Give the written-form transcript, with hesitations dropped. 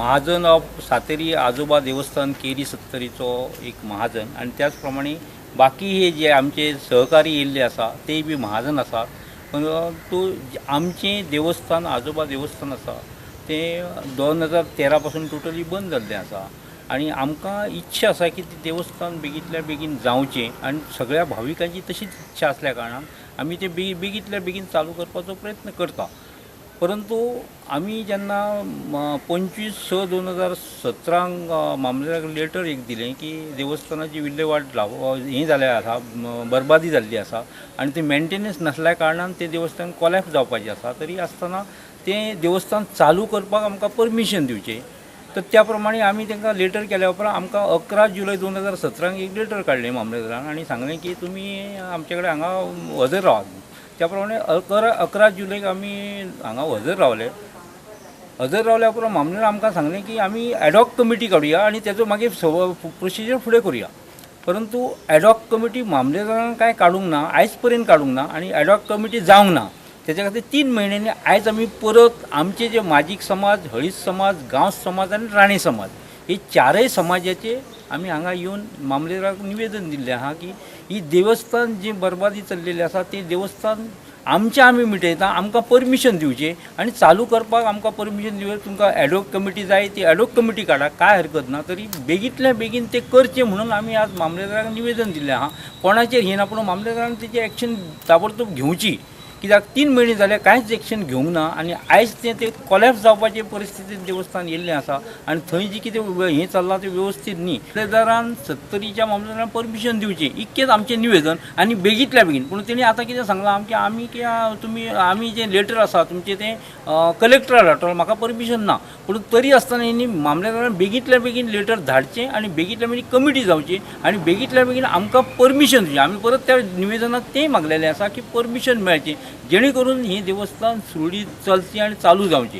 महाजन of Sateri आजोबा देवस्थान केरी सत्तरीचो एक महाजन आनी त्याच प्रमाणे बाकी हे जे आमचे सहकारी येयल्ले आसा ते बी महाजन आसात. परंतु आमचें देवस्थान आजोबा देवस्थान आसा तें 2013 पासून टोटली बंद जाल्लें आसा आनी आमकां इच्छा आसा की तें देवस्थान बेगींतल्या बेगीन जावचें आनी सगळ्या भाविकांची तशीच इच्छा आसल्या कारणान आमी तें बेगींतल्या बेगीन चालू करपाचो प्रयत्न करता. परंतु आमी जेन्ना 25/6/2017 मामलेदाराक लेटर एक दिलें की देवस्थानाची विल्हेवाट हें जाल्लें आसा, बरबादी जाल्ली आसा आनी तें मेंटेनन्स नासल्या कारणान तें देवस्थान कोलॅप्स जावपाचें आसा, तरी आसतना तें देवस्थान चालू करपाक आमकां परमिशन दिवचें. तर त्या प्रमाणे आमी तांकां लेटर केल्या उपरांत आमकां 11 जुलय 2017 एक लेटर काडलें मामलेदारान आनी सांगलें की तुमी आमचे कडेन हांगा हजर रावात. त्या प्रमाणे 11 जुलयक आमी हांगा हजर रावले. हजर रावल्या उपरांत मामलेदारान आमकां सांगलें की आमी एडॉक कमिटी काडुया आनी तेजो मागीर प्रोसिजर फुडें करुया. परंतु एडॉक कमिटी मामलेदारान कांय काडूंक ना, आयज पर्यंत काडूंक ना आनी एडॉक कमिटी जावंक ना. तेच्या खातीर 3 म्हयन्यांनी आयज आमी परत आमचे जे माजीक समाज, हळीत समाज, गांवस समाज आनी राणे समाज हे चारय समाजाचे आमी हांगा येवन मामलेदाराक निवेदन दिल्लें आहा की ही देवस्थान जी बरबादी चल्लेली आसा ती देवस्थान आमचें आमी मिटयता, आमकां परमिशन दिवचें आनी चालू करपाक आमकां परमिशन दिवचें. तुमकां एडॉक कमिटी जाय ती एडॉक कमिटी काडा, कांय हरकत ना, तरी बेगींतल्या बेगीन तें करचें म्हणून आमी आज मामलेदाराक निवेदन दिल्लें आहा. कोणाचेर हें ना, पूण मामलेदारान तेची एक्शन ताबडतोब घेवची, कित्याक 3 म्हयने जाले कांयच एक्शन घेवंक ना आनी आयज तें तें कोलॅप्स जावपाचे परिस्थितीन देवस्थान येयल्लें आसा आनी थंय जी कितें हें चल्लां तें वेवस्थीत न्ही. मामलेदारान सत्तरीच्या मामलेदारान परमिशन दिवचें इतकेंच आमचें निवेदन आनी बेगींतल्या बेगीन. पूण तेणी आतां कितें सांगलां आमचें, आमी कितें तुमी आमी जें लेटर आसा तुमचें तें कलेक्टराक धाडटलो, म्हाका परमिशन ना. पूण तरी आसतना हेणी मामलेदारान बेगींतल्या बेगीन लेटर धाडचें आनी बेगींतल्या बेगीन कमिटी जावची आनी बेगींतल्या बेगीन आमकां परमिशन दिवचें. आमी परत त्या निवेदनांत तेंय मागलेलें आसा की परमिशन मेळचें जेणे करून हें देवस्थान सुरळीत चलचें आनी चालू जावचें.